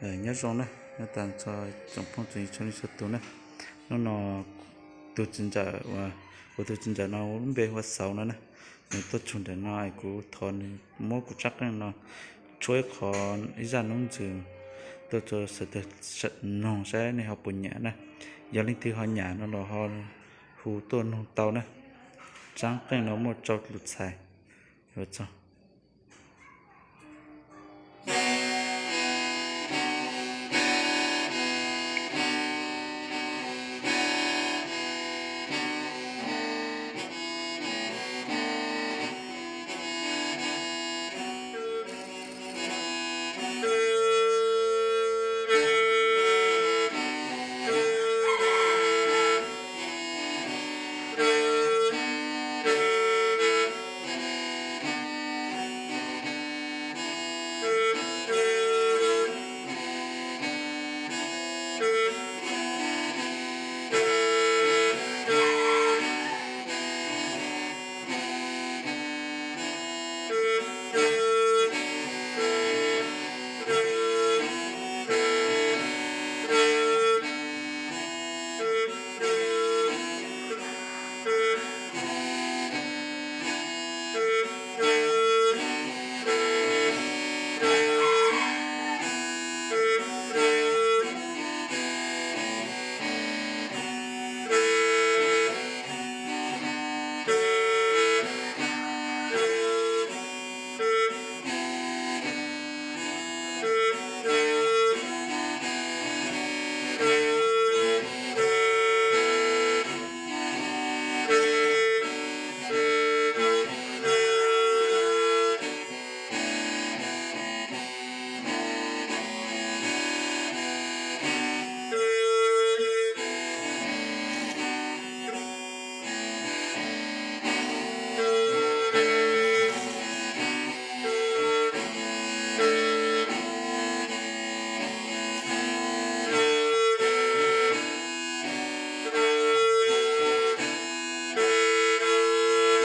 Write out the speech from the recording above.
Nyob zoo na, nyob tas txog tsoom phooj tsoom ywg txhua leej txhua tus na. Hnub no tus txiv ntxawm, kuv tus txiv ntxawm no lub npe hu ua Xauv no na, nws tuaj txog ntawm no es kuv thov nws muab kuv tsab qeej no tshuab ib qho, ib zaj nuv ntxwv tuaj rau sawv daws mloog saib nej ho puas nyiam na. Yog leej twg ho nyiam no los ho hu tuaj mloog tau na. Tsab qeej no muaj rau lus txhais.